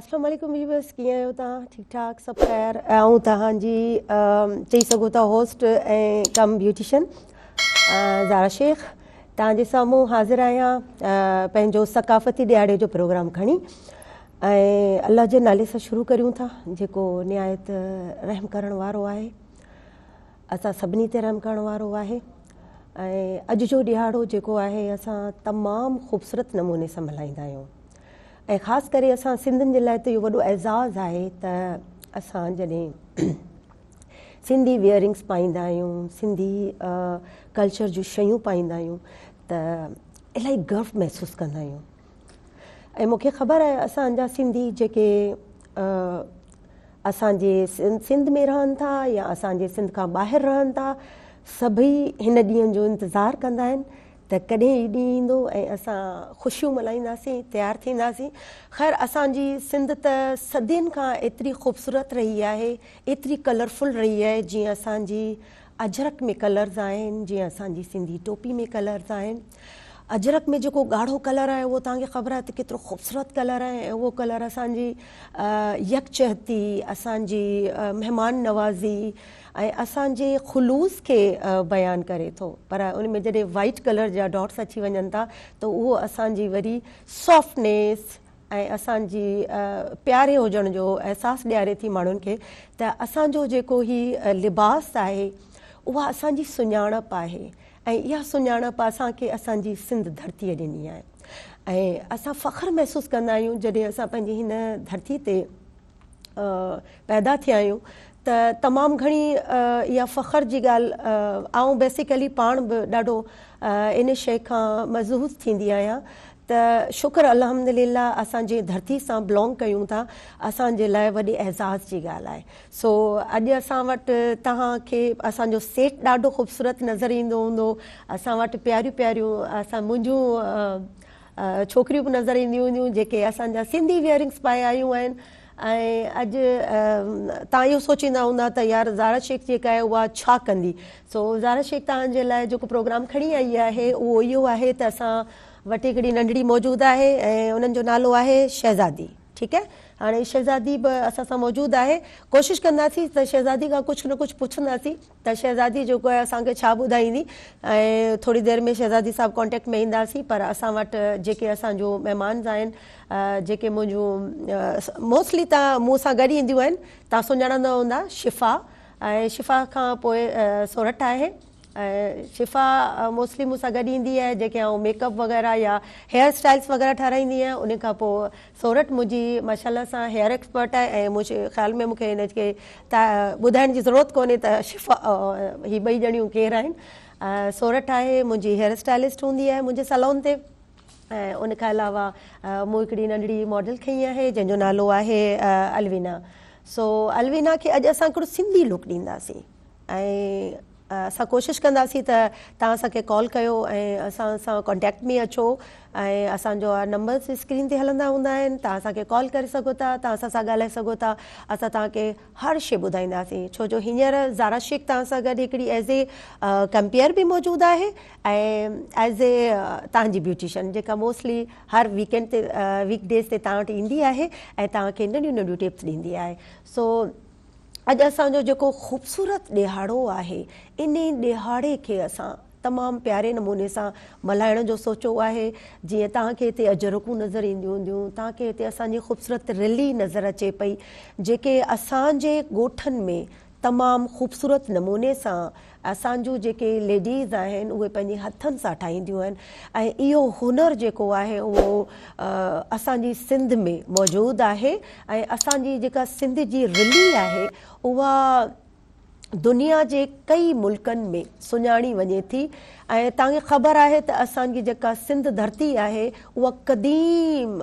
اسلام عليڪم ويورس ڪيئن آهيو توهان ٺيڪ ٺاڪ سڀ خير آئون توهان جي چئي سگهو ٿا هوسٽ ۽ ڪم بيوٽيشن زارا شيخ توهان جي سامهون حاضر آهيان پنهنجو ثقافتي ڏهاڙي جو پروگرام کڻي ۽ الله جي نالي سان شروع ڪريون ٿا جيڪو نهايت رحم ڪرڻ وارو آهي اسان سڀني تي رحم ڪرڻ وارو آهي ۽ اڄ جو ڏهاڙو جيڪو آهي اسان تمام خوبصورت نموني سان ملهائيندا آهيون ۽ خاص ڪري اسان سنڌين جي لاء ته اهو وڏو اعزاز آهي ته اسان جڏهن سنڌي ويئرنگس پائيندا آهيون سنڌي ڪلچر جون شيون پائيندا آهيون ته الاهي گرو محسوس ڪندا آهيون ۽ مونکي خبر آهي اسان جا سنڌي جيڪي اسان جي سنڌ ۾ رهن ٿا يا اسان جي سنڌ کان ٻاهر رهن ٿا سڀئي هن ڏينهن جو انتظار ڪندا آهن ته ڪڏهن هي ڏينهن ايندو ۽ اسان خوشيون ملهائينداسين، تيار ٿينداسين. خير اسان جي سنڌ ته صدين کان ايتري خوبصورت رهي آهي، ايتري ڪلرفل رهي آهي جيئن اسان جي اجرڪ ۾ ڪلرز آهن، جيئن اسان جي سنڌي ٽوپي ۾ ڪلرز آهن. اجرڪ ۾ جيڪو ڳاڙهو ڪلر آهي اهو توهان کي خبر آهي ته ڪيترو خوبصورت ڪلر آهي ۽ اهو ڪلر اسان جي يڪجهتي، اسان جي مهمان نوازي، ۽ اسان جي خلوص کي بيان ڪري ٿو پر ان ۾ جڏهن وائيٽ ڪلر جا ڊاٽس اچي وڃن ٿا ته اهو اسان جي وري سافٽنيس ۽ اسان جي پياري هجڻ جو احساس ڏياري ٿي ماڻهن کي ته اسان جو جيڪو هي لباس آهي اها اسان جي سڃاڻپ آهي ۽ اها سڃاڻپ اسان کي اسان جي سنڌ ڌرتيء ڏني آهي ۽ اسان فخر محسوس ڪندا آهيون جڏهن اسان پنهنجي هن ڌرتي تي پيدا ٿيا آهيون ته تمام گهڻي اها فخر جي ڳالهه آئون بيسيڪلي پاڻ به ڏاڍو ان شيء کان محظوظ ٿيندي آهيان ته شڪر الحمد لله اسان جنهن ڌرتي سان بلانگ ڪيون ٿا اسان جي لاء وڏي اعزاز جي ڳالهه آهي سو اڄ اسان وٽ توهان کي اسان جو سيٽ ڏاڍو خوبصورت نظر ايندو هوندو اسان وٽ پياريون پياريون اسان منهنجون ڇوڪريون به نظر اينديون هونديون جيڪي اسان جا سنڌي ويئرنگس پائي آيون آهن ۽ اڄ توهان اهو سوچيندا هوندا ته يار زارا شيخ جيڪا آهي اها ڇا ڪندي سو زارا شيخ توهان جي لاء جيڪو پروگرام کڻي آئي آهي اهو اهو آهي ته اسان وٽ هڪڙي ننڍڙي موجود آهي ۽ انهن جو نالو آهي شهزادي ٺيڪ آهي هاڻي شهزادي به اسان سان موجود آهي ڪوشش ڪنداسين ته شهزادي کان ڪجهه نه ڪجهه پڇنداسين ته شهزادي جيڪو آهي اسان کي ڇا ٻڌائيندي ۽ ٿوري دير ۾ شهزادي صاحب ڪانٽيڪٽ ۾ اينداسين پر اسان وٽ جيڪي اسان جو مهمانز آهن جيڪي منهنجون موسٽلي ته مون سان گڏ اينديون آهن تان سڃاڻندا هوندا شفا ۽ شفا کان پوء سورٺ آهي ۽ شفا موسٽلي مون سان گڏ ايندي آهي جيڪي آئون ميڪ اپ وغيره يا هيئر اسٽائلس وغيره ٺهرائيندي آهيان ان کان پوء سورٺ منهنجي ماشاءالله سان هيئر ايڪسپرٽ آهي ۽ منهنجي خيال ۾ مون کي هن کي ٻڌائڻ جي ضرورت ڪونهي ته شفا هي ٻئي ڄڻيون ڪير آهن. سورٺ آهي منهنجي هيئر اسٽائلسٽ هوندي آهي منهنجي سالون تي ۽ ان کان علاوه مون هڪڙي ننڍڙي ماڊل کنئي آهي جنهن جو نالو آهي الوينا سو الوينا کي اڄ اسان هڪڙو سنڌي لڪ ڏينداسين ۽ اسان ڪوشش ڪنداسين ته توهان اسان کي ڪال ڪيو ۽ اسان سان ڪانٽيڪٽ ۾ اچو ۽ اسان جو نمبرس اسڪرين تي هلندا هوندا آهن توهان اسان کي ڪال ڪري سگهو ٿا توهان اسان سان ڳالهائي سگهو ٿا اسان توهان کي هر شي ٻڌائينداسين ڇو جو هينئر زارا شيخ توهان سان گڏ هڪڙي ايز اي ڪمپيئر به موجود آهي ۽ ايز اي توهان جي بيوٽيشن جيڪا موسٽلي هر ويڪينڊ تي ويڪ ڊيز تي توهان وٽ ايندي آهي ۽ توهان کي ننڍيون ننڍيون ٽپس ڏيندي آهي سو اڄ اسان جو جيڪو خوبصورت ڏهاڙو آهي انهي ڏهاڙي کي اسان تمام پياري نموني سان ملهائڻ جو سوچيو آهي جيئن توهان کي هتي اجرڪون نظر اينديون هونديون توهان کي هتي اسان جي خوبصورت رلي نظر اچي پئي جيڪي اسان جي ڳوٺن ۾ تمام خوبصورت نموني سان اسان جون جيڪي ليڊيز آهن اهي پنهنجي هٿن سان ٺاهينديون آهن ۽ اهو هنر جيڪو آهي اهو اسان جي سنڌ ۾ موجود آهي ۽ اسان جي جيڪا سنڌ جي رلي آهي اها دنيا جي ڪئي ملڪن ۾ سڃاڻي وڃي ٿي ۽ توهان کي خبر آهي ته اسان جي جيڪا سنڌ ڌرتي آهي اها قديم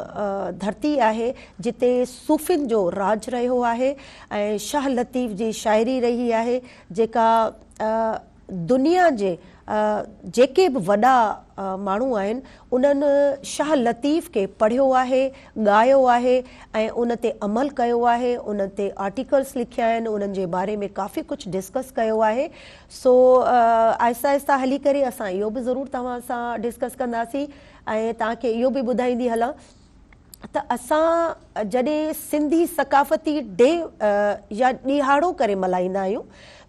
ڌرتي آهي جتي صوفين جو راڄ رهيو آهي ۽ شاهه لطيف جي شاعري رهي آهي جيڪا دنيا جي جيڪي به وڏا ماڻهو آهن انهن شاهه لطيف کي پڙهيو آهي، ڳايو آهي ۽ ان تي عمل ڪيو آهي، ان تي آرٽيڪلس لکيا آهن، انهن جي باري ۾ ڪافي ڪجهه ڊسڪس ڪيو آهي سو آهستي آهستي هلي ڪري اسان اهو به ضرور توهان سان ڊسڪس ڪنداسين ۽ توهان کي اهو به ٻڌائيندي هلان. ته اسان جڏهن سنڌي ثقافتي ڊي يا ڏيهاڙو ڪري ملهائيندا آهيون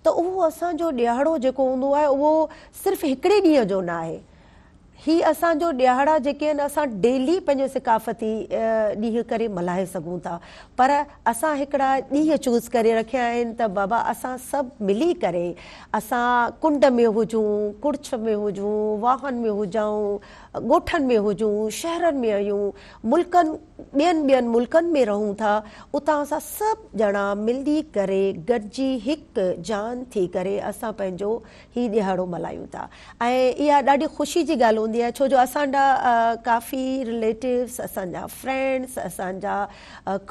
ته اهو اسان جو ڏيهاڙو جيڪو هوندو آهي اهو صرف هڪڙي ڏينهن جو نه آهي. هي اسان جو ڏيهاڙا جيڪي آهن اسان ڊيلي پنهنجو ثقافتي ڏينهن ڪري ملهائي سگهون ٿا پر اسان هڪڙا ڏينهن چوز ڪري رکيا آهن ته بابا اسان سڀ ملي ڪري اسان ڪنڊ ۾ هجون ڪڙڇ ۾ هجون واهن ۾ هجون ڳوٺن ۾ هجون، شهرن ۾ آهيون، ملڪن ٻين ٻين ملڪن ۾ رهون ٿا، اتان اسان سڀ ڄڻا ملي ڪري گڏجي هڪ جان ٿي ڪري اسان پنهنجو هي ڏهاڙو ملهايون ٿا ۽ اها ڏاڍي خوشي جي ڳالهه هوندي آهي ڇو جو اسان جا ڪافي رليٽوز اسان جا فرينڊس اسان جا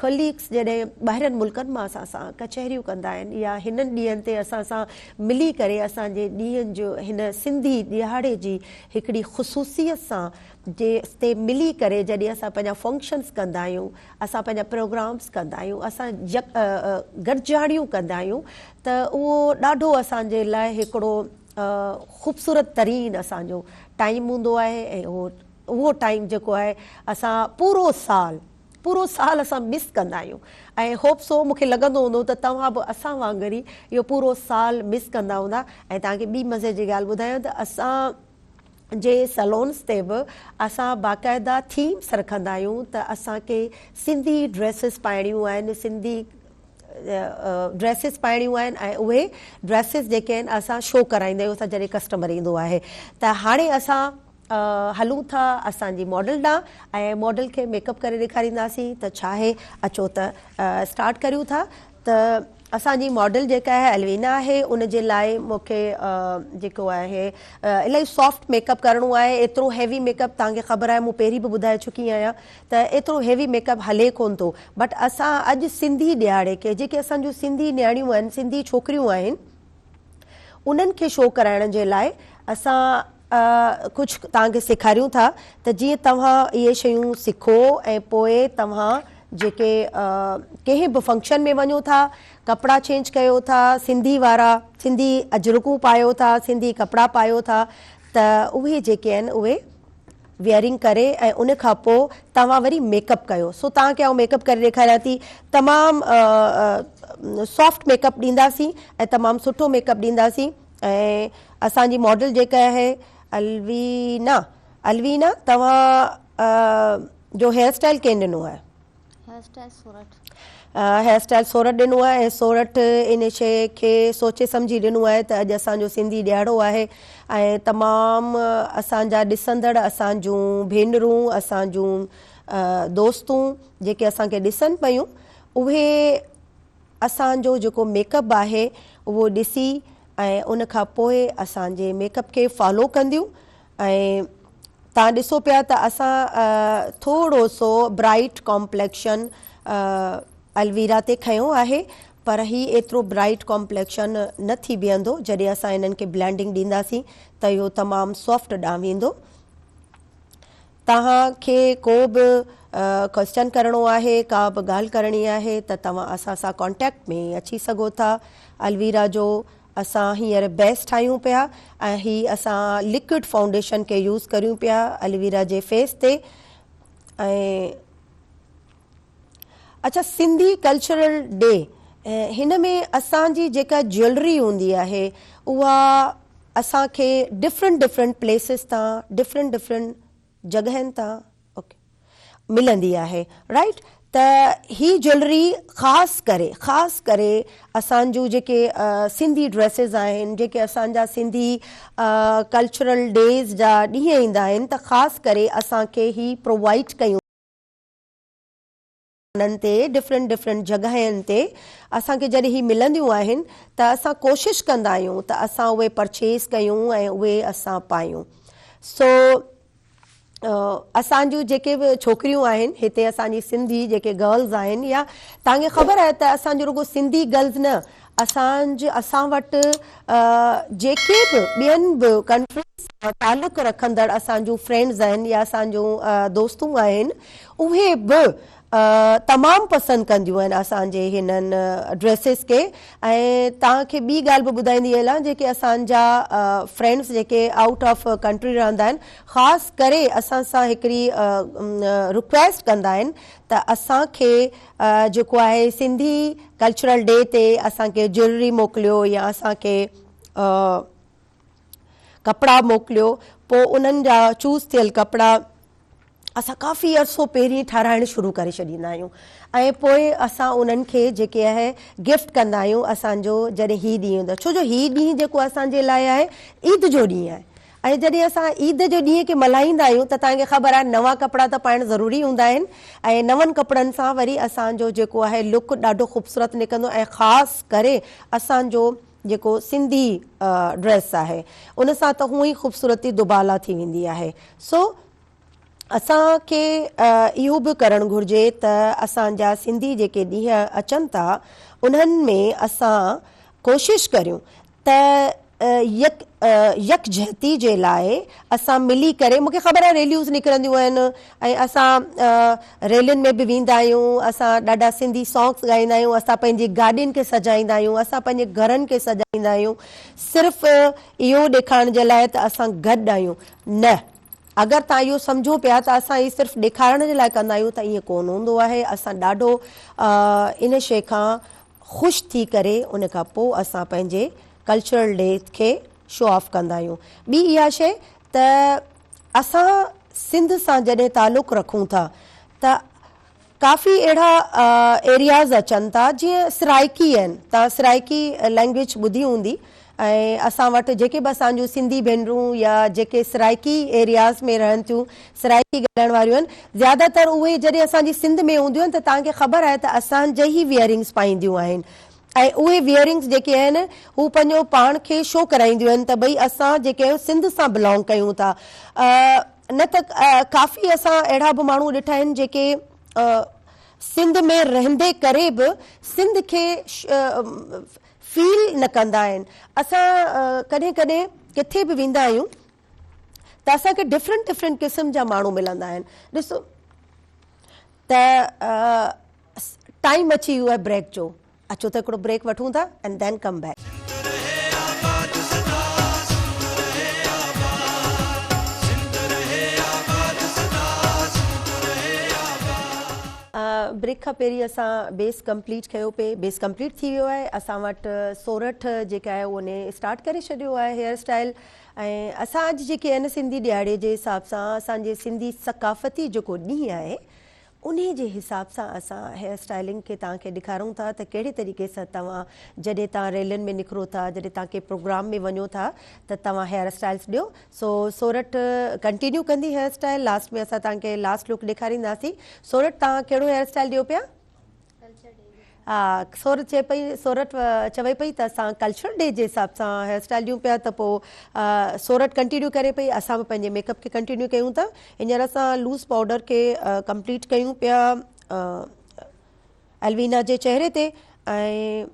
ڪليگس جڏهن ٻاهرين ملڪن مان اسان سان ڪچهريون ڪندا آهن يا هنن ڏينهن تي اسان سان ملي ڪري اسان جي ڏينهن جو هن سنڌي ڏهاڙي جي هڪڙي خصوصيت سان جي تي ملي ڪري جڏهن اسان پنهنجا فنڪشنس ڪندا آهيون اسان پنهنجا پروگرامس ڪندا آهيون اسان گڏجاڻيون ڪندا آهيون ته اهو ڏاڍو اسان جي لاء هڪڙو خوبصورت ترين اسان جو ٽائيم هوندو آهي ۽ اهو اهو ٽائيم جيڪو آهي اسان پورو سال پورو سال اسان مس ڪندا آهيون ۽ هوپ سو مون کي لڳندو هوندو ته توهان به اسان وانگر ئي اهو پورو سال مس ڪندا هوندا ۽ توهان کي ٻي مزي جي ڳالهه ٻڌايان ته اسان جي سلونس تي به اسان باقاعده ٿيمس رکندا آهيون ته اسان کي سنڌي ڊريسز پائڻيون آهن سنڌي ڊريسز پائڻيون آهن ۽ اهي ڊريسز جيڪي آهن اسان شو ڪرائيندا آهيون اسان جڏهن ڪسٽمر ايندو آهي ته هاڻي اسان هلون ٿا اسان جي ماڊل ڏانهن ۽ ماڊل کي ميڪ اپ ڪري ڏيکارينداسين ته ڇا آهي اچو ته اسٽارٽ ڪريون ٿا ته اسان جي ماڊل جيڪا آهي الوينا آهي ان جي لاء مون کي جيڪو آهي الاهي سافٽ ميڪ اپ ڪرڻو آهي ايترو هيوي ميڪ اپ توهان کي خبر آهي مون پهرين به ٻڌائي چڪي آهيان ته ايترو هيوي ميڪ اپ هلي ڪون ٿو بٽ اسان اڄ سنڌي ڏيهاڙي کي جيڪي اسان جون سنڌي نياڻيون آهن سنڌي ڇوڪريون آهن انهن کي شو ڪرائڻ جي لاء اسان ڪجهه توهان کي سيکاريون ٿا ته جيئن توهان اهي شيون سکو ۽ پوء توهان جيڪي ڪنهن به فنڪشن ۾ وڃو ٿا ڪپڙا چينج ڪيو ٿا سنڌي وارا سنڌي اجرڪون پايو ٿا سنڌي ڪپڙا پايو ٿا ته اهي جيڪي آهن اهي ويئرنگ ڪري ۽ ان کان پوء توهان وري ميڪ اپ ڪيو سو توهان کي آئون ميڪ اپ ڪري ڏيکاريان ٿي تمام سافٽ ميڪ اپ ڏينداسين ۽ تمام سٺو ميڪ اپ ڏينداسين ۽ اسان جي ماڊل جيڪا آهي الوينا الوينا توهان جو هيئر اسٽائل ڪنهن ڏنو آهي؟ Hair style Sorath. Hair style Sorath ڏنو آهي ۽ سورٺ ان شيء کي سوچي سمجهي ڏنو آهي ته اڄ اسان جو سنڌي ڏهاڙو آهي ۽ تمام اسان جا ڏسندڙ اسان جون ڀينرون اسان جون دوستون جيڪي اسان کي ڏسن پيون اهي اسان جو جيڪو ميڪ اپ آهي اهو ڏسي ۽ ان کان پوء اسان جي ميڪ اپ کي فالو ڪنديون ۽ توهان ڏسو پيا ته اسان ٿورو سو برائيٽ ڪامپليڪشن الويرا تي کنيو آهي پر هي ايترو برائيٽ ڪامپليڪشن نه ٿي بيهندو جڏهن اسان انهن کي بلينڊنگ ڏينداسين ته اهو تمام سافٽ ڏانهن ويندو. توهان کي ڪو به ڪوئسچن ڪرڻو آهي ڪا به ڳالهه ڪرڻي آهي ته توهان اسان سان ڪانٽيڪٽ ۾ اچي سگهو ٿا الويرا جو اسان هينئر بيس ٺاهيون پيا ۽ هي اسان لڪوڊ فائونڊيشن کي يوز ڪريون پيا الويرا جي فيس تي ۽ اڇا سنڌي ڪلچرل ڊي هن ۾ اسان جي جيڪا جيولري هوندي آهي اها اسان کي ڊفرنٽ ڊفرنٽ پليسز تان ڊفرنٽ ڊفرنٽ جڳهين تان اوڪي ملندي آهي رائيٽ ته هي جيولري خاص ڪري خاص ڪري اسان جون جيڪي سنڌي ڊريسز آهن جيڪي اسان جا سنڌي ڪلچرل ڊيز جا ڏينهن ايندا آهن ته خاص ڪري اسان کي هي پرووائيڊ ڪيون انهن تي ڊفرنٽ ڊفرنٽ جڳهين تي اسان کي جڏهن هي ملنديون آهن ته اسان ڪوشش ڪندا آهيون ته اسان اهي پرچيز ڪيون ۽ اهي اسان پايون سو اسان جون جيڪي به ڇوڪريون آهن هتي اسان جي سنڌي جيڪي گرلز آهن يا توهان کي خبر آهي ته اسان جو رڳو سنڌي گرلز نه اسان جي اسان وٽ جيڪي به ٻين به ڪنٽريز سان تعلق رکندڙ اسان جون فرينڊز آهن يا اسان جون دوستون آهن اهي به. تمام پسند ڪنديون آهن اسان جي هنن ڊريسز کي ۽ توهان کي ٻي ڳالهه به ٻڌائيندي هلان جيڪي اسان جا فرينڊس جيڪي آئوٽ آف ڪنٽري رهندا آهن خاص ڪري اسان سان هڪڙي رڪويسٽ ڪندا آهن ته اسان کي جيڪو آهي سنڌي ڪلچرل ڊي تي اسان کي جيولري موڪليو يا اسان کي ڪپڙا موڪليو پوء انهن جا چوز ٿيل ڪپڙا اسان ڪافي عرصو پهرين ٺاراهڻ شروع ڪري ڇڏيندا آهيون ۽ پوء اسان انهن کي جيڪي آهي گفٽ ڪندا آهيون اسان جو جڏهن هي ڏينهن ايندو آهي ڇو جو هي ڏينهن جيڪو اسان جي لاء آهي عيد جو ڏينهن آهي ۽ جڏهن اسان عيد جو ڏينهن کي ملهائيندا آهيون ته توهان کي خبر آهي نوان ڪپڙا ته پائڻ ضروري هوندا آهن ۽ نون ڪپڙن سان وري اسان جو جيڪو آهي لڪ ڏاڍو خوبصورت نڪرندو ۽ خاص ڪري اسان جو جيڪو سنڌي ڊريس آهي ان سان ته هونئن ئي خوبصورتي دوبالا ٿي ويندي آهي سو اسان کي اهو به ڪرڻ گهرجي ته اسان جا سنڌي جيڪي ڏينهن اچن ٿا انهن ۾ اسان ڪوشش ڪريون ته يڪ يڪجهتي جي لاء اسان ملي ڪري مونکي خبر آهي ريليوز نڪرنديون آهن ۽ اسان ريلين ۾ به ويندا آهيون اسان ڏاڍا سنڌي سانگس ڳائيندا آهيون اسان پنهنجي گاڏين کي سجائيندا آهيون اسان پنهنجي گهرن کي سجائيندا آهيون صرف اهو ڏيکارڻ جي لاء ته اسان گڏ آهيون نه اگر توهان اهو سمجهو پيا ته اسان هي صرف ڏيکارڻ جي لاء ڪندا آهيون ته ائين ڪونه هوندو آهي اسان ڏاڍو ان شيء کان خوش ٿي ڪري ان کان پوء اسان پنهنجي ڪلچرل ڊي کي شو آف ڪندا آهيون ٻي اها شيء ته اسان سنڌ سان جڏهن تعلق رکون ٿا ته ڪافي اهڙا ايرياز اچن ٿا جيئن سرائڪي آهن توهان سرائڪي لينگويج ٻڌي هوندي ۽ اسان وٽ جيڪي به اسان جون سنڌي ڀينرون يا جيڪي سرائڪي ايرياز ۾ رهن ٿيون سرائڪي ڳالهائڻ واريون آهن زياده تر اهي جڏهن اسان جي سنڌ ۾ هونديون آهن ته توهان کي خبر آهي ته اسان جا ئي ويئرنگس پائينديون آهن ۽ اهي ويئرنگس جيڪي آهن هو پنهنجو پاڻ کي شو ڪرائينديون آهن ته ڀئي اسان جيڪي آهيون سنڌ سان بلانگ ڪيون ٿا نه ته ڪافي اسان اهڙا به ماڻهو ڏٺا آهن جيڪي سنڌ ۾ رهندي ڪري به سنڌ کي فيل نه ڪندا آهن اسان ڪڏهن ڪڏهن ڪٿي به ويندا آهيون ته اسان کي ڊفرنٽ ڊفرنٽ قسم جا ماڻهو ملندا آهن ڏسو ته ٽائيم اچي ويو آهي بريڪ جو اچو ته هڪڙو بريڪ وٺون ٿا and then come back. Sindh رهي آباد سدا سنڌ رهي آباد سنڌ رهي آباد سدا سنڌ رهي آباد. بريڪ کان پهرين اسان بيس ڪمپليٽ ڪيو پي بيس ڪمپليٽ ٿي ويو آهي اسان وٽ سورٺ جيڪا آهي انهي اسٽارٽ ڪري ڇڏيو آهي هيئر اسٽائل ۽ اسان اڄ جيڪي آهن سنڌي ڏهاڙي جي حساب سان اسان جي سنڌي ثقافتي جيڪو ڏينهن آهي انهي جي حساب سان اسان هيئر اسٽائلنگ کي توهان کي ڏيکارون ٿا ته ڪهڙي طريقي سان توهان جڏهن توهان ريلين ۾ نڪرو ٿا جڏهن توهان ڪنهن پروگرام ۾ وڃو ٿا ته توهان هيئر اسٽائلس ڏيو سو سورٺ ڪنٽينيو ڪندي هيئر اسٽائل لاسٽ ۾ اسان توهان کي لاسٽ لڪ ڏيکارينداسين سورٺ توهان ڪهڙو هيئر اسٽائل ڏيو پيا؟ ها سورٺ چئي پئي سورٺ چوي پئي ته اسان ڪلچرل ڊي جي حساب سان هيئر اسٽائل ڏيون پيا ته پوء سورٺ ڪنٽينيو ڪري پئي اسان به پنهنجي ميڪ اپ کي ڪنٽينيو ڪيون ٿا هينئر اسان لوز پائوڊر کي ڪمپليٽ ڪيون پيا الوينا جي چهري تي ۽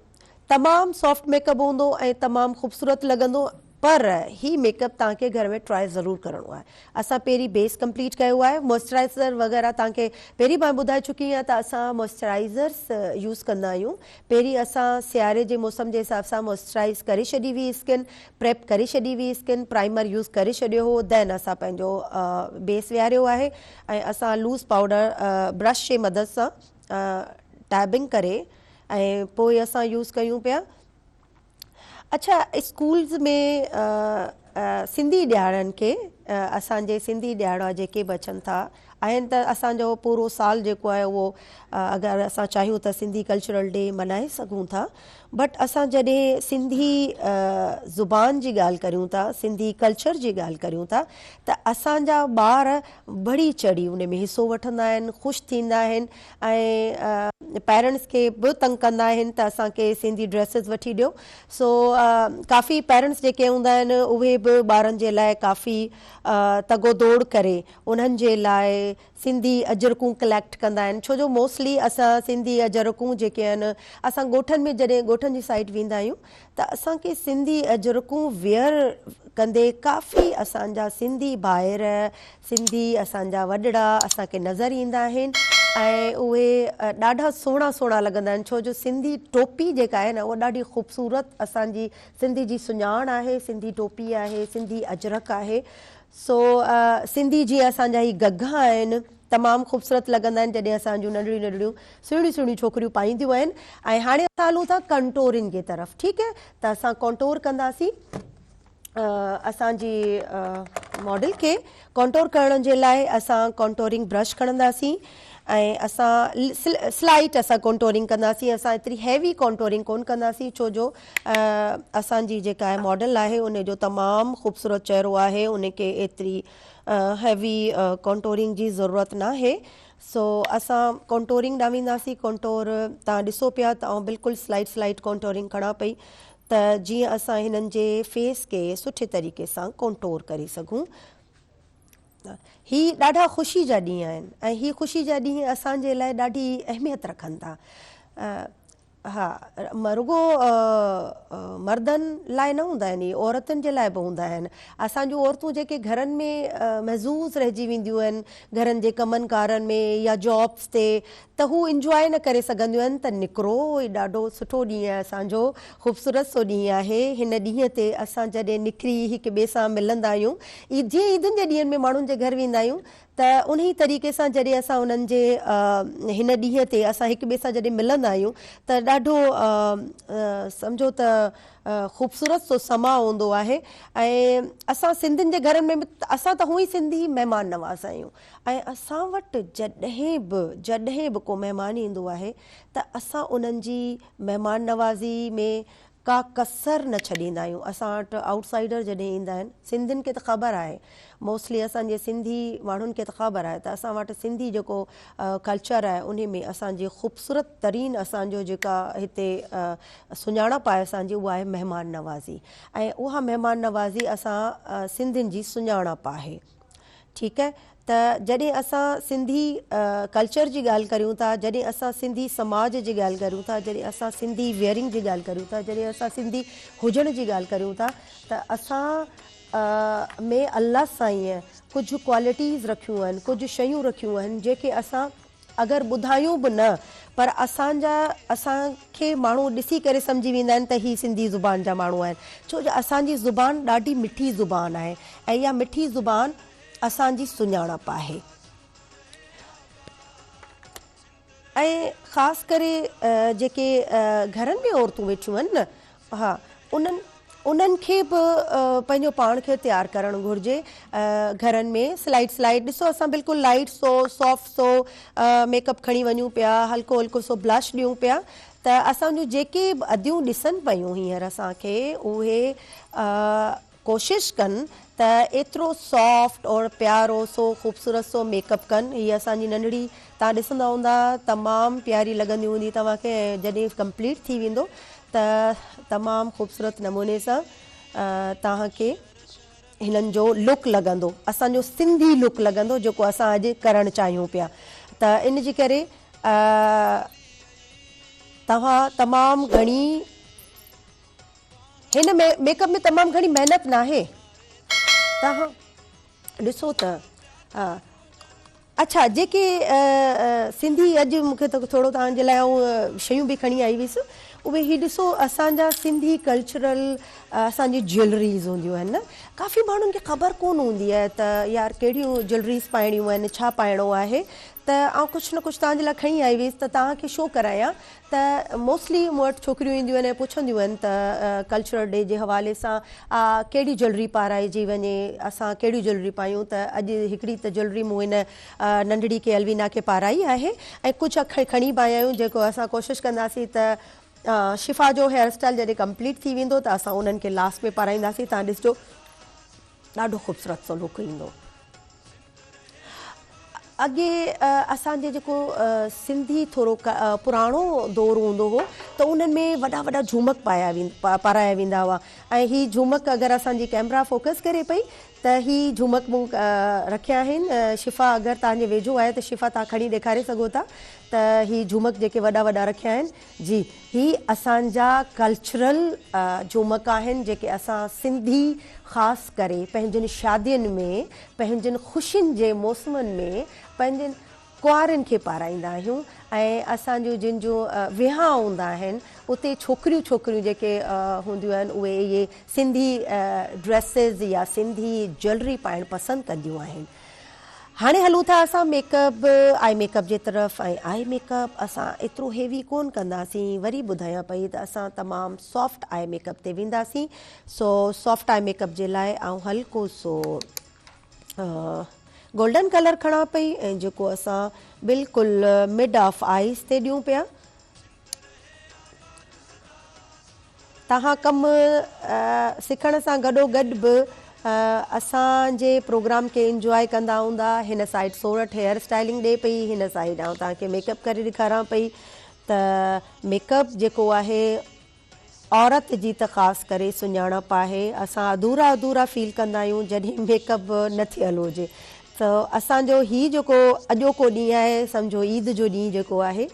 تمام سافٽ ميڪ اپ هوندو ۽ تمام خوبصورت لڳندو پر هي ميڪ اپ توهان کي گهر ۾ ٽرائي ضرور ڪرڻو آهي اسان پهرين بيس ڪمپليٽ ڪيو آهي موئسچرائيزر وغيره توهان کي پهرين مان ٻڌائي چڪي آهيان ته اسان موئسچرائيزرس يوز ڪندا آهيون پهرين اسان سياري جي موسم جي حساب سان موئسچرائيز ڪري ڇڏي هئي اسڪن پريپ ڪري ڇڏي هئي اسڪن پرائمر يوز ڪري ڇڏيو هو دين اسان پنهنجو بيس ويهاريو آهي ۽ اسان لوز پائوڊر برش جي مدد سان ٽيبنگ ڪري ۽ پوء اسان يوز ڪيون پيا اڇا اسڪولز ۾ سنڌي ڏيهاڙن کي اسان جي سنڌي ڏيهاڙا جيڪي به اچن ٿا آهن ته اسان جو پورو سال جيڪو آهي اهو اگر اسان چاهيون ته سنڌي ڪلچرل ڊي ملهائي سگهون ٿا بٽ اسان جڏهن سنڌي زبان جي ڳالهه ڪريون ٿا سنڌي ڪلچر جي ڳالهه ڪريون ٿا ته اسان جا ٻار بڙي چڙهي ان ۾ حصو وٺندا آهن خوش ٿيندا آهن ۽ پيرنٽس کي به تنگ ڪندا آهن ته اسان کي سنڌي ڊريسز وٺي ڏيو سو ڪافي پيرنٽس جيڪي هوندا آهن اهي به ٻارن جي لاء ڪافي تگو دوڙ ڪري انهن جي لاء سنڌي اجرڪون ڪليڪٽ ڪندا آهن ڇو جو موسٽلي اسان سنڌي اجرڪون جيڪي آهن اسان ڳوٺن ۾ جڏهن ڳوٺن جي سائيڊ ويندا آهيون ته اسان کي سنڌي اجرڪون ويئر ڪندي ڪافي اسان جا سنڌي ڀائر، سنڌي اسان جا وڏڙا اسان کي نظر ايندا آهن ۽ اهي ڏاڍا سهڻا سهڻا لڳندا آهن ڇو جو سنڌي ٽوپي جيڪا آهي نه اها ڏاڍي خوبصورت اسان جي سنڌي جي سڃاڻ آهي سنڌي ٽوپي آهي سنڌي اجرڪ آهي سو سنڌي جيئن اسان جا هي گگها آهن تمام خوبصورت لڳندا آهن جڏهن اسان جون ننڍڙيون ننڍڙيون سهڻيون سهڻيون ڇوڪريون پائينديون آهن ۽ هاڻي اسان هلون ٿا ڪنٽورنگ جي طرف ٺيڪ آهي ته اسان ڪنٽور ڪنداسين اسان جي ماڊل کي ڪنٽور ڪرڻ جي لاء اسان ڪنٽورنگ برش کڻنداسين ۽ اسان سلائيٽ اسان ڪنٽورنگ ڪنداسين اسان ايتري هيوي ڪنٽورنگ ڪون ڪنداسين ڇو جو اسان جي جيڪا ماڊل آهي ان جو تمام خوبصورت چهرو آهي ان کي ايتري هيوي ڪنٽورنگ جي ضرورت ناهي سو اسان ڪنٽورنگ ڏانهن وينداسين ڪنٽور تان ڏسو پيا ته آئون بلڪل سلائيٽ سلائيٽ ڪنٽورنگ کڻان پئي ته جيئن اسان هنن جي فيس کي سٺي طريقي سان ڪنٽور ڪري سگهون. هي ڏاڍا خوشي جا ڏينهن آهن ۽ هي خوشي جا ڏينهن اسان جي لاء ڏاڍي اهميت رکن ٿا. ها رڳو مردن لاء نه هوندا آهن اهي عورتن جي لاء به هوندا آهن. اسان جون عورتون جيڪي گهرن ۾ محظوظ رهجي وينديون آهن گهرن جي ڪمن ڪارن ۾ يا جابس تي ته هو انجواء نه ڪري سگهنديون آهن ته نڪرو هي ڏاڍو سٺو ڏينهن آهي اسان جو خوبصورت سو ڏينهن آهي هن ڏينهن تي اسان جڏهن نڪري هڪ ٻئي سان ملندا آهيون جيئن عيدن جي ڏينهن ۾ ماڻهن جي گهر ويندا آهيون ته انهي طريقي سان جڏهن اسان انهن جي هن ڏينهن تي اسان هڪ ٻئي سان جڏهن ملندا آهيون ته ڏاڍو سمجهو ته خوبصورت سو سما هوندو آهي ۽ اسان سنڌين جي گهرن ۾ به اسان ته هونئن ئي سنڌي مهمان نواز آهيون ۽ اسان وٽ جڏهن به جڏهن به ڪو مهمان ايندو آهي ته اسان انهن جي مهمان نوازي ۾ ڪا ڪسر نه ڇڏيندا آهيون اسان وٽ آئوٽ سائيڊر جڏهن ايندا آهن سنڌين کي ته خبر آهي موسٽلي اسان جي سنڌي ماڻهن کي ته خبر آهي ته اسان وٽ سنڌي جيڪو ڪلچر آهي انهي ۾ اسان جي خوبصورت ترين اسان جو جيڪا هتي سڃاڻپ آهي اسان جي اها آهي مهمان نوازي ۽ اها مهمان نوازي اسان سنڌين جي سڃاڻپ آهي ٺيڪ آهي ته جڏهن اسان سنڌي ڪلچر جي ڳالهه ڪريون ٿا جڏهن اسان سنڌي سماج جي ڳالهه ڪريون ٿا جڏهن اسان سنڌي ويئرنگ جي ڳالهه ڪريون ٿا جڏهن اسان سنڌي هجڻ جي ڳالهه ڪريون ٿا ته اسان ۾ الله سائينء ڪجهه ڪوالٽيز رکيون آهن ڪجهه شيون رکيون آهن جيڪي اسان اگر ٻڌايون به نه پر اسان جا اسان کي ماڻهو ڏسي ڪري سمجهي ويندا آهن ته هي سنڌي زبان جا ماڻهو آهن ڇو جو اسان جي زبان ڏاڍي مٺي زبان آهي ۽ اها مٺي زبان اسان جي سڃاڻپ آهي ۽ خاص ڪري جيڪي گهرن ۾ عورتون ويٺيون آهن نه ها انهن انهن کي به پنهنجو پاڻ کي تيار ڪرڻ گهرجي گهرن ۾ سلائيڊ سلائيڊ ڏسو اسان بلڪل لائيٽ سو سافٽ سو ميڪ اپ کڻي وڃون پيا هلڪو هلڪو سو بلش ڏيون پيا ته اسان جون جيڪي به اديون ڏسن پيون هينئر اسان کي اهي ڪوشش ڪن ته ايترو سافٽ اور پيارو سو خوبصورت سو ميڪ اپ ڪن هي اسان جي ننڍڙي توهان ڏسندا هوندا تمام پياري لڳندي هوندي توهان کي ۽ جڏهن ڪمپليٽ ٿي ويندو ته تمام خوبصورت نموني سان توهان کي هنن جو لڪ لڳندو اسان جو سنڌي لڪ لڳندو جيڪو اسان اڄ ڪرڻ چاهيون پيا ته ان جي ڪري توهان تمام گهڻي هن ميڪ اپ ۾ تمام گهڻي محنت ناهي توهان ڏسو ته اڇا جيڪي سنڌي اڄ مونکي ته ٿورو توهان جي لاء آئون شيون به کڻي آئي هيس اهي هي ڏسو اسان جا سنڌي ڪلچرل اسان جي جيولريز هونديون آهن نه ڪافي ماڻهن کي خبر ڪون هوندي آهي ته يار ڪهڙيون جيولريز پائڻيون آهن ڇا پائڻو آهي ته آئون ڪجهه نه ڪجهه توهان جي لاء کڻي آئي هيس ته توهان کي شو ڪرايان ته موسٽلي مون وٽ ڇوڪريون اينديون آهن ۽ پڇنديون آهن ته ڪلچرل ڊي جي حوالي سان ڪهڙي جيولري پارائجي وڃي اسان ڪهڙي جيولري پايون ته اڄ هڪڙي ته جيولري مون هن ننڍڙي کي الوينا کي پارائي آهي ۽ ڪجهه کڻي به آيا آهيون جيڪو اسان ڪوشش ڪنداسين ته شفا جو هيئر اسٽائل جڏهن ڪمپليٽ ٿي ويندو ته اسان انهن کي لاسٽ ۾ پارائينداسين تان ڏسجو ڏاڍو خوبصورت سو لڪ ايندو. اڳي اسان جي جيڪو سنڌي ٿورو پراڻو دور هوندو هو ته انهن ۾ وڏا وڏا جهومڪ پايا پارايا ويندا هئا ۽ هي جهومڪ اگر اسان جي ڪيمرا فوڪس ڪري پئي ته هي جهومڪ مون رکيا آهن شفا اگر توهان جي ويجهو آهي ته شفا توهان کڻي ڏيکاري سگهو ٿا ته هي جهومڪ جيڪي وڏا وڏا رکيا آهن جي هي اسان جا ڪلچرل جهومڪ آهن جيڪي اسان سنڌي خاص ڪري پنهنجن شادين ۾ پنهنجن خوشين جي موسمن ۾ پنهنجن. ڪنوارين کي پارائيندا آهيون ۽ اسان جون جن جون وهانء هوندا آهن اتي ڇوڪريون ڇوڪريون جيڪي هونديون آهن اهي اهي سنڌي ڊريسز يا سنڌي جيولري پائڻ پسند ڪنديون آهن. هاڻي هلون ٿا اسان ميڪ اپ آئي ميڪ اپ جي طرف ۽ آئي ميڪ اپ اسان ايترو هيوي ڪون ڪنداسين وري ٻڌايان پئي ته اسان تمام سافٽ آئي ميڪ اپ تي وينداسين سو سافٽ آئي ميڪ اپ جي لاء آئون هلڪو سو گولڊن ڪلر کڻان پئي ۽ جيڪو اسان بلڪل مڊ آف آئيز تي ڏيون پيا. توهان ڪم سکڻ سان گڏو گڏ به اسان جي پروگرام کي انجواء ڪندا هوندا. هن سائيڊ سورٺ هيئر اسٽائلنگ ڏي پئي هن سائيڊ آئون توهان کي ميڪ اپ ڪري ڏيکاران پئي ته ميڪ اپ جيڪو آهي عورت جي ته خاص ڪري سڃاڻپ آهي. اسان اڌورا اڌورا فيل ڪندا آهيون جڏهن ميڪ اپ نه ٿيل هجي ته اسان جو هي جيڪو اڄوڪو ڏينهن آهي سمجهو عيد جو ڏينهن جيڪو آهي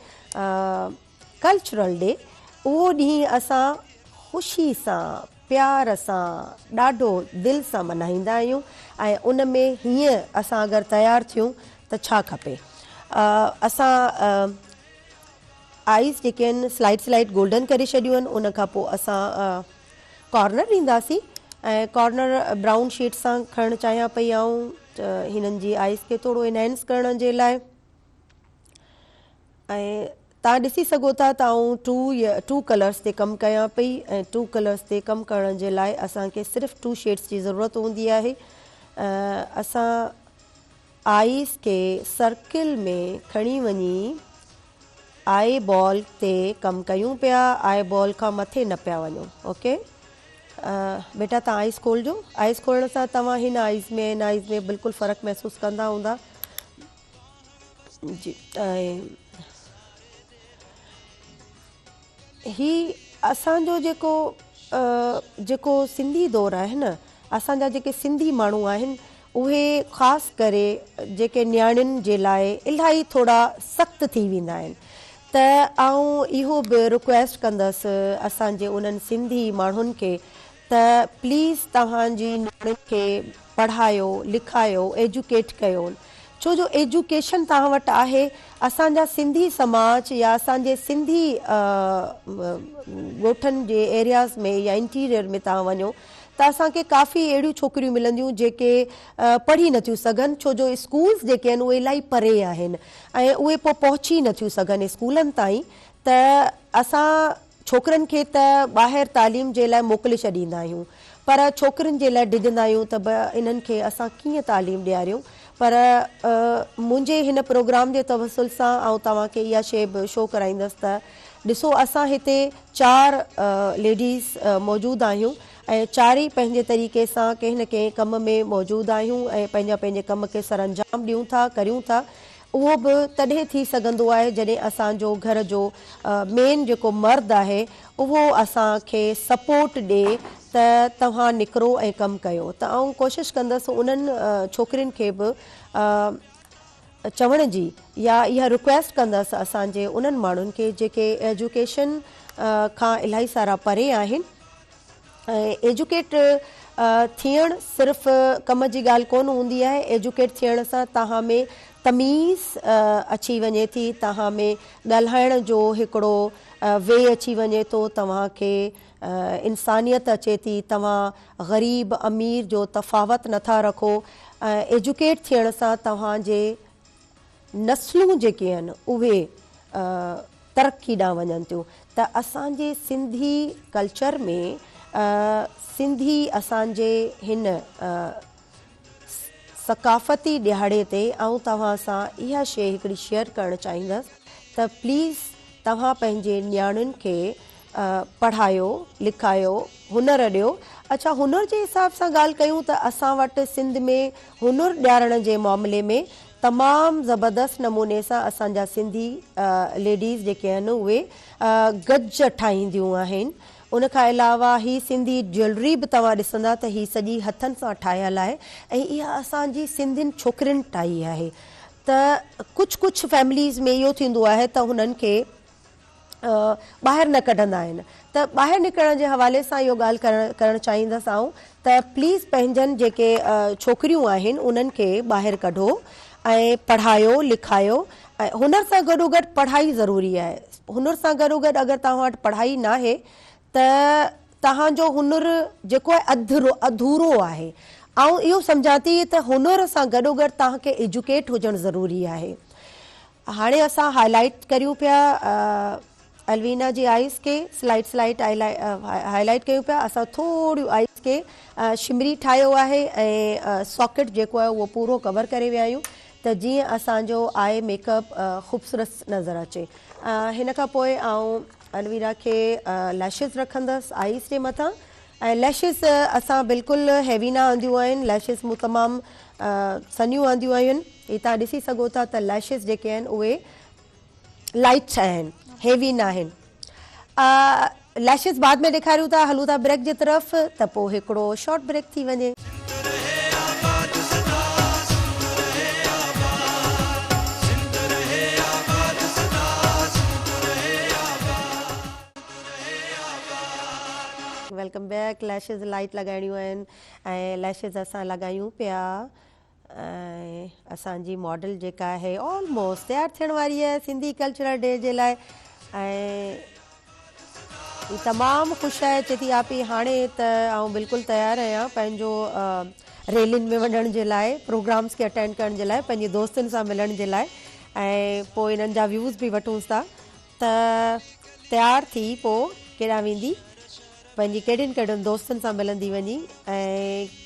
ڪلچرل ڊي اهو ڏينهن اسان خوشي سان پيار سان ڏاڍو دل سان ملهائيندا آهيون ۽ ان ۾ هيئن اسان اگر تيار ٿيون ته ڇا کپي اسان آئيز جيڪي آهن سلائيڊ سلائيڊ گولڊن ڪري ڇڏيون آهن ان کان پوء اسان ڪارنر ڏينداسين ۽ ڪارنر برائون شيڊ سان کڻڻ چاهيان پئي آئون هنن جي آئيز کي ٿورو انهينس ڪرڻ جي لاء ۽ تان ڏسي سگهو ٿا ته آئون ٽو ٽو ڪلرس تي ڪم ڪيان پئي ۽ ٽو ڪلرس تي ڪم ڪرڻ جي لاء اسان کي صرف ٽو شيڊس جي ضرورت هوندي آهي اسان آئيز کي سرڪل ۾ کڻي وڃي آئي بال تي ڪم ڪيون پيا آئي بال کان مٿي نه پيا وڃو اوڪي بيٽا تان آئيز کولجو آئيز کولڻ سان توهان هن آئيز ۾ هن آئيز ۾ بلڪل فرق محسوس ڪندا هوندا جي ۽ هي اسان جو جيڪو جيڪو سنڌي دور آهي نه اسان جا جيڪي سنڌي ماڻهو آهن اهي خاص ڪري جيڪي نياڻين جي لاء الاهي ٿورا سخت ٿي ويندا آهن ته آئون اهو به رڪويسٽ ڪندس اسان جي انهن سنڌي ماڻهن کي ته پليز توهان جي نياڻين کي پڙهايو لکايو ايجوڪيٽ ڪيو ڇو جو ايجوڪيشن توهان وٽ آهي اسان جا سنڌي سماج يا اسان جي سنڌي ڳوٺن جي ايرياز ۾ يا انٽيريئر ۾ توهان وڃو ته اسان کي ڪافي اهڙيون ڇوڪريون ملنديون جيڪي پڙهي نٿيون سگهن ڇو جو اسڪولز جيڪي آهن اهي الاهي پري آهن ۽ اهي پوء پهچي نٿيون سگهن اسڪولن تائين ته اسان ڇوڪرن کي ته ٻاهر تعليم جي لاء موڪلي ڇڏيندا آهيون پر ڇوڪرين جي لاء ڊڄندا آهيون ته به انهن کي اسان ڪيئن تعليم ڏياريون پر منهنجي هن پروگرام جي توسل سان آئون توهان کي اها شيء به شو ڪرائيندس ته ڏسو اسان هتي چار ليڊيز موجود آهيون ۽ چارئي پنهنجي طريقي سان ڪنهن نه ڪنهن ڪم ۾ موجود آهيون ۽ پنهنجا پنهنجي ڪم کي سرانجام ڏيون ٿا ڪريون ٿا اهو به تڏهن ٿي سگهندو آهي جڏهن اسان جو گهر جو مين جيڪو مرد آهي اهو اسان کي سپورٽ ڏي ته توهان نڪرو ۽ ڪم ڪيو ته آئون ڪوشش ڪندس انهن ڇوڪرين کي به چوڻ جي يا اها رڪويسٽ ڪندس اسان جي انهن ماڻهن کي جيڪي ايجوڪيشن کان الاهي سارا پري آهن ۽ ايجوڪيٽ ٿيڻ صرف ڪم جي ڳالهه ڪونه هوندي آهي ايجوڪيٽ ٿيڻ سان توهان ۾ تميز اچي وڃي ٿي توهان ۾ ڳالهائڻ جو هڪڙو وي اچي وڃي ٿو توهان کي انسانيت اچي ٿي توهان غريب امير جو تفاوت نٿا رکو ايجوڪيٽ ٿيڻ سان توهان جي نسلون جيڪي آهن اهي ترقي ڏانهن وڃن ٿيون ته اسان جي سنڌي ڪلچر ۾ سنڌي اسان جي هن ثقافتي ڏهاڙي تي آئون توهان سان اها شيء هڪڙي شيئر ڪرڻ چاهيندس ته پليز توهان پنهنجي نياڻين کي پڙهايو لکايو هنر ڏيو اڇا هنر جي حساب سان ڳالهه ڪيون ته اسان وٽ سنڌ ۾ هنر ڏيارڻ جي معاملي ۾ تمام زبردست نموني سان اسان جا سنڌي ليڊيز جيڪي آهن اهي گج ٺاهينديون آهن ان کان علاوه هي سنڌي جيولري به توهان ڏسندا ته هي سڄي هٿن سان ٺاهيل آهي ۽ اها اسان جي سنڌين ڇوڪرين ٺاهي آهي ته ڪجهه ڪجهه فيمليز ۾ اهو ٿيندو آهي ته هنن کي ٻاهر نه ڪڍندا آهن ته ٻاهر نڪرڻ جي حوالي سان اهو ڳالهه ڪرڻ ڪرڻ چاهيندس آئون ته پليز پنهنجن جيڪي ڇوڪريون آهن انهن کي ٻاهر ڪڍو ۽ پڙهايو لکايو ۽ هنر سان گڏو گڏ پڙهائي ضروري آهي. هنر سان گڏو گڏ اگر توهان وٽ پڙهائي ناهي ته توهان جو هنر جيڪو آهي اڌ اڌورو آهي. آئون اهو سمجهان ٿي ته هنر سان گڏو گڏ توهان کي ايجوڪيٽ هجڻ ضروري آهي. هاڻي اسان هائي لائيٽ ڪريون پيا الوينا جي آئيز کي سلائيٽ سلائيٽ هائي لائيٽ ڪيون پيا اسان ٿوريون آئيز کي شمري ٺاهيو آهي ۽ ساڪيٽ جيڪو آهي اهو پورو ڪور ڪري ويا آهيون ته جيئن اسان جو آئي ميڪ اپ خوبصورت نظر اچي هن کان پوء آئون الويرا کي ليشز رکندس آئيز جي مٿان ۽ ليشز اسان بلڪل هيوي نه آنديون آهن ليشز مون تمام سنهيون آنديون آهن هي توهان ڏسي سگهو ٿا ته ليشز جيڪي آهن اهي لائيٽ آهن هيوي ناهن ليشز بعد ۾ ڏيکاريون ٿا هلون ٿا بريڪ جي طرف ته پوء هڪڙو شارٽ بريڪ ٿي وڃي. Welcome back lashes light لڳائڻيون آهن ۽ ليشز اسان لڳايون پيا ۽ اسان جي ماڊل جيڪا آهي آلموسٽ تيار ٿيڻ واري آهي سنڌي ڪلچرل ڊي جي لاء ۽ هي تمام خوش آهي چي ٿي آپي هاڻي ته آئون بلڪل تيار آهيان پنهنجو ريلين ۾ وڃڻ جي لاء پروگرامس کي اٽينڊ ڪرڻ جي لاء پنهنجي دوستن سان ملڻ جي لاء ۽ پوء انهن جا ويوز به وٺونس ٿا ته تيار ٿي پوء ڪيڏانهن ويندي پنهنجي ڪهڙين ڪهڙين دوستن سان ملندي وڃي ۽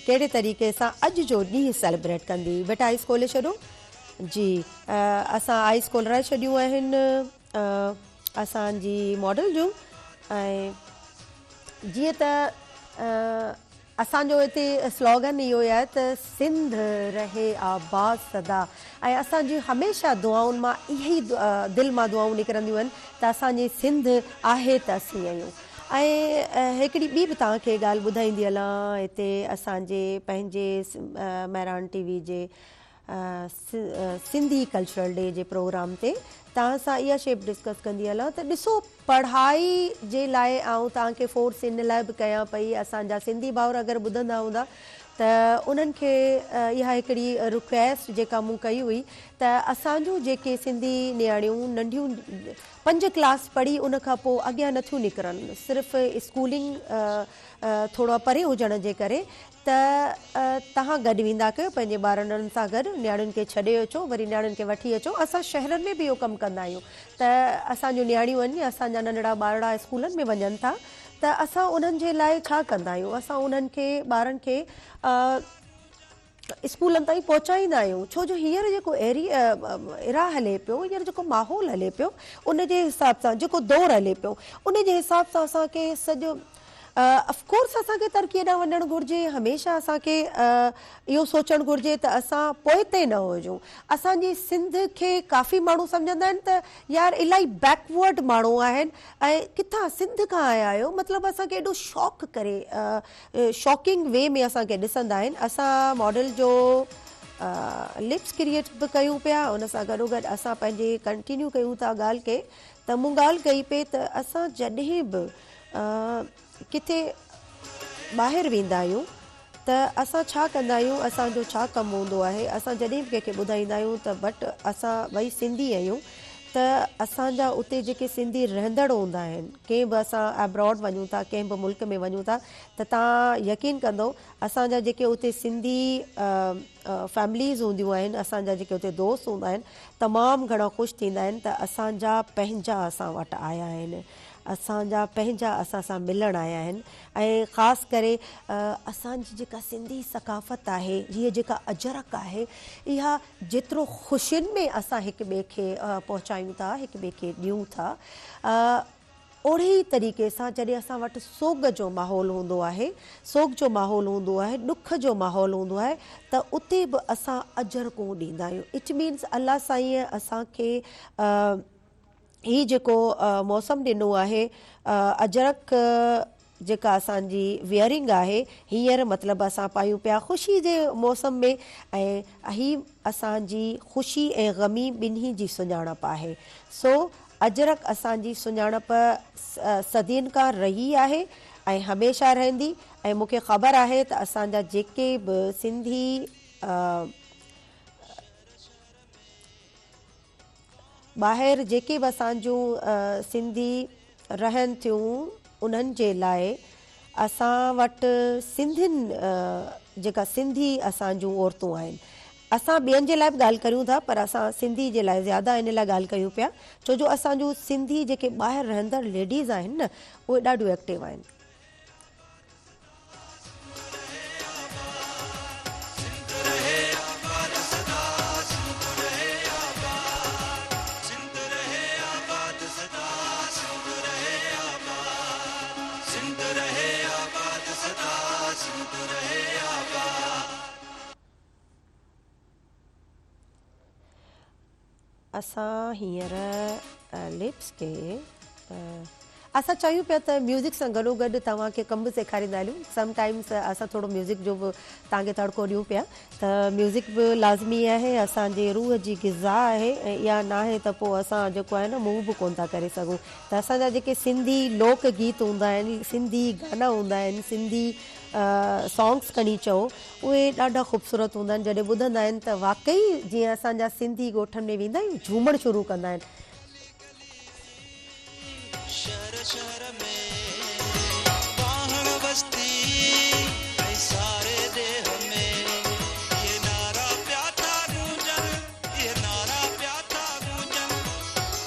ڪهڙي طريقي سان اڄ جو ڏينهن سيلبريٽ ڪندي. بيٽا آئيس کولي ڇڏو. جي اسان آئيس کولرائي ڇڏيون آهن اسان جي ماڊل جون ۽ جيئن ته اسان جو هتي سلوگن اهو ئي آهي ته سنڌ رهي آباد سدا ۽ اسان جي هميشه دعائن مان اهي ئي دل مان دعائون نڪرنديون آهن ته اسان جي سنڌ آهي ته اسين آهيون ۽ هڪڙي ٻي به توهان کي ڳالهه ٻڌائيندي هلان هتي اسان جي پنهنجي مهراڻ ٽي وي جي سنڌي ڪلچرل ڊي جي پروگرام تي توهان سان اها شي به ڊسڪس ڪندي هلان ته ڏسو پڙهائي جي لاء آئون توهان کي فورس ان لاء به ڪيان پئي اسان جا سنڌي ڀائر اگر ٻڌندا هوندا ته انهن کي اها هڪڙي رڪويسٽ جيڪا مون ڪئي هئي ته اسان جون جيڪي سنڌي نياڻيون ننڍيون پنج ڪلاس پڙهي ان کان پوء اڳيان نٿيون نڪرن صرف اسڪولنگ ٿورو پري هجڻ جي ڪري ته توهان گڏ ويندا ڪيو پنهنجي ٻارڙن سان گڏ نياڻين کي ڇڏي اچو وري نياڻين کي وٺي اچو اسان شهرن ۾ به اهو ڪم ڪندا آهيون ته اسان جون نياڻيون آهن يا اسان جا ننڍڙا ٻارڙا اسڪولن ۾ وڃن ٿا ته اسان انهن جي لاء ڇا ڪندا آهيون اسان انهن کي ٻارن کي اسڪولن تائين پهچائيندا آهيون ڇو جو هينئر جيڪو ايري ايرا هلي پيو هينئر جيڪو ماحول هلي پيو ان جي حساب سان جيڪو دور هلي پيو ان جي حساب سان اسان کي سڄو اف ڪورس اسان کي ترقي ڏانهن وڃڻ گهرجي هميشه اسان کي اهو سوچڻ گهرجي ته اسان پوئتي نه هجون اسان جي سنڌ کي ڪافي ماڻهو سمجهندا آهن ته يار الاهي بيڪورڊ ماڻهو آهن ۽ ڪٿان سنڌ کان آيا آهيو مطلب اسان کي ايڏو شاڪ ڪري شاڪنگ وي ۾ اسان کي ڏسندا آهن اسان ماڊل جو لپس ڪريئيٽ به ڪيون پيا ان سان گڏو گڏ اسان پنهنجي ڪنٽينيو ڪيون ٿا ڳالهه کي ته مون ڳالهه ڪئي پئي ته اسان جڏهن به ڪٿي ٻاهر ويندا آهيون ته اسان ڇا ڪندا آهيون اسان جو ڇا ڪم هوندو آهي اسان جڏهن به ڪنهن کي ٻڌائيندا آهيون ته بٽ اسان ٻئي سنڌي آهيون ته اسان جا اتي جيڪي سنڌي رهندڙ هوندا آهن ڪنهن به اسان ابراڊ وڃون ٿا ڪنهن به ملڪ ۾ وڃون ٿا ته تان يقين ڪندو اسان جا جيڪي اتي سنڌي فيمليز هونديون آهن اسان جا جيڪي اتي دوست هوندا آهن تمام گهڻا خوش ٿيندا آهن ته اسان جا پنهنجا اسان وٽ آيا آهن اسان جا پنهنجا اسان سان ملڻ آيا آهن ۽ خاص ڪري اسان جي جيڪا سنڌي ثقافت آهي هيء جيڪا اجرڪ آهي اها جيترو خوشين ۾ اسان هڪ ٻئي کي پهچايون ٿا هڪ ٻئي کي ڏيون ٿا اوڙي ئي طريقي سان جڏهن اسان وٽ سوڳ جو ماحول هوندو آهي سوڳ جو ماحول هوندو آهي ڏک جو ماحول هوندو آهي ته اتي به اسان اجرڪون ڏيندا آهيون it means الله سائينء اسان کي هي جيڪو موسم ڏنو آهي اجرڪ جيڪا اسان جي ويئرنگ آهي هينئر مطلب اسان پايون پيا خوشي جي موسم ۾ ۽ هي اسان جي خوشي ۽ غمي ٻنهي جي سڃاڻپ آهي سو اجرڪ اسان جي سڃاڻپ صدين کان رهي آهي ۽ هميشه رهندي ۽ مون کي خبر آهي ته اسان جا جيڪي به سنڌي. ٻاهر جيڪي به اسان جون سنڌي رهن ٿيون انهن جي لاء اسان وٽ سنڌين جيڪا سنڌي اسان جون عورتون آهن اسان ٻين جي لاء به ڳالهه ڪريون ٿا پر اسان سنڌي جي لاء زياده ان لاء ڳالهه ڪيون پيا ڇو جو اسان جون سنڌي جيڪي ٻاهر رهندڙ ليڊيز آهن نه اهي ڏاڍيون ايڪٽو آهن. اسان هينئر لپس کي اسان چاهيون پيا ته ميوزڪ سان گڏو گڏ توهان کي ڪم به سيکاريندا هلون سم ٽائمس اسان ٿورو ميوزڪ جو به توهان کي تڙڪو ڏيون پيا ته ميوزڪ به لازمي آهي اسان جي روح جي غذا آهي ۽ اها ناهي ته پوء اسان جيڪو آهي نه موو به ڪون ٿا ڪري سگهون ته اسان جا جيڪي سنڌي لوڪ گيت هوندا آهن سنڌي گانا هوندا آهن سنڌي سانگس کڻي چئو اهي ڏاڍا خوبصورت هوندا آهن جڏهن ٻڌندا آهن ته واقعي جيئن اسان جا سنڌي ڳوٺن ۾ ويندا آهيون جهومڻ شروع ڪندا آهن. شهر شهر ۾ واهڻ وستي ۽ ساري ڏيهه ۾ اهي نعرا پيا ٿا گونجن اهي نعرا پيا ٿا گونجن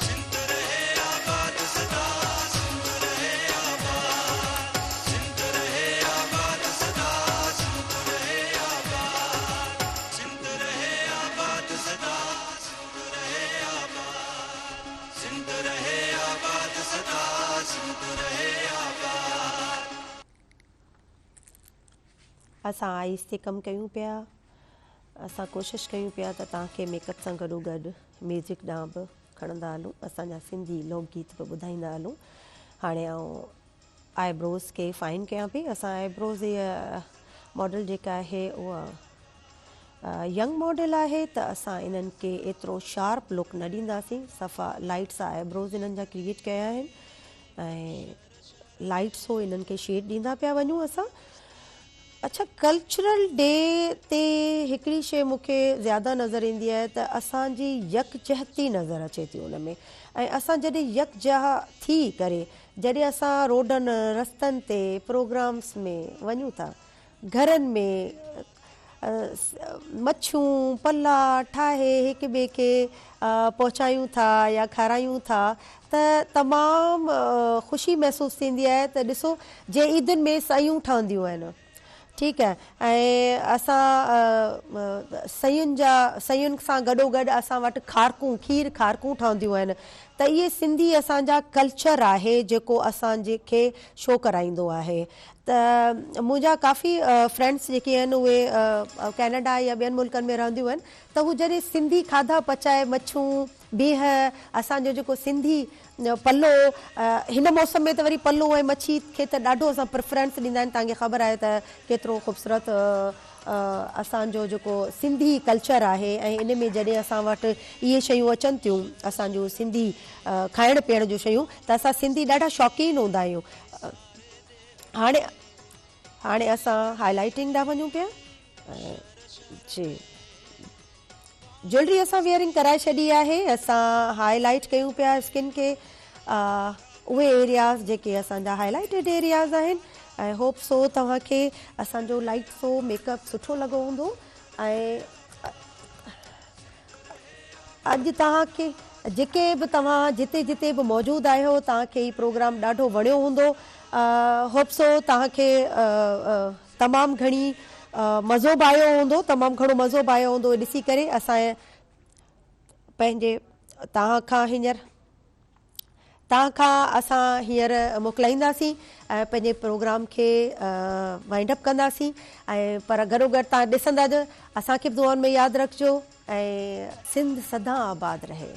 سنڌ رهي آباد سدا سنڌ رهي آباد سنڌ رهي آباد سدا سنڌ رهي آباد سنڌ رهي آباد سدا سنڌ رهي آباد سنڌ رهي آباد سدا سنڌ رهي آباد. اسان آهستي ڪم ڪيون پيا اسان ڪوشش ڪيون پيا ته توهان کي ميڪ اپ سان گڏو گڏ ميوزڪ ڏانهن به کڻندا هلون اسان جا سنڌي لوڪ گيت به ٻڌائيندا هلون هاڻي آئون آئي بروز کي فائن ڪيان پئي اسان آئي بروز هيء ماڊل جيڪا آهي اها ينگ ماڊل آهي ته اسان انهن کي ايترو شارپ لڪ نه ڏينداسين صفا لائٽ سا آئي بروز انهن جا ڪريئيٽ ڪيا آهن ۽ لائٽ سو انهن کي شيڊ ڏيندا پيا وڃون اسان اڇا ڪلچرل ڊي تي هڪڙي شي مون کي زياده نظر ايندي آهي ته اسان جي يڪجهتي نظر اچي ٿي ان ۾ ۽ اسان جڏهن يڪجا ٿي ڪري جڏهن اسان روڊن رستن تي پروگرامس ۾ وڃون ٿا گهرن ۾ مڇيون پلا ٺاهي هڪ ٻئي کي پهچايون ٿا يا کارايون ٿا ته تمام خوشي محسوس ٿيندي آهي ته ڏسو جي عيدن ۾ سيون ٺهنديون آهن ٺيڪ آهي ۽ اسان سين جا سين سان گڏو گڏ اسان وٽ کارڪون کير کارڪون ٺهنديون آهن ته اهي سنڌي اسان جا ڪلچر آهي جيڪو اسان جي کي شو ڪرائيندو آهي ته منهنجا ڪافي فرينڊس جيڪي آهن اهي ڪينيڊا يا ٻين ملڪن ۾ رهنديون آهن ته هو جڏهن سنڌي کاڌا پچائي مڇون بيهه اسان جو جيڪو سنڌي پلو هن موسم ۾ ته وري پلو ۽ مڇي کي ته ڏاڍو اسان پريفرنس ڏيندا آهن توهان کي خبر آهي ته ڪيترو خوبصورت اسان جو جيڪو سنڌي ڪلچر آهي ۽ ان ۾ جڏهن اسان وٽ اهي شيون اچن ٿيون اسان جون سنڌي کائڻ پيئڻ جون شيون ته اسان سنڌي ڏاڍا شوقين هوندا آهيون هاڻي هاڻي اسان هائي لائيٽنگ ڏانهن وڃون پيا جي جيولري اسان ويئرنگ ڪرائي ڇڏي آهي اسان هائي لائيٽ ڪيون پيا اسڪن کي اهي ايرياز جيڪي اسان جا هائي لائيٽيڊ ايرياز آهن ۽ هوپ سو توهان کي اسان جو لائيٽ سو ميڪ اپ سٺو لڳو هوندو ۽ اڄ توهان کي جيڪي به توهان جتي جتي به موجود آهيو توهان کي هي پروگرام ڏاڍو وڻيو هوندو هوپ سو توهان کي تمام گهڻي مزو به آيو هوندو تمام گهڻو مزو به آيو هوندو ڏسي ڪري اسان پنهنجي توهان کان هينئر توهان کان اسان هينئر موڪلائينداسين ۽ پنهنجي پروگرام کي وائنڊ اپ ڪنداسين ۽ پر گڏو گڏ توهان ڏسندا جو اسان کي به دعائن ۾ ياد رکجو ۽ سنڌ سدا آباد رهي.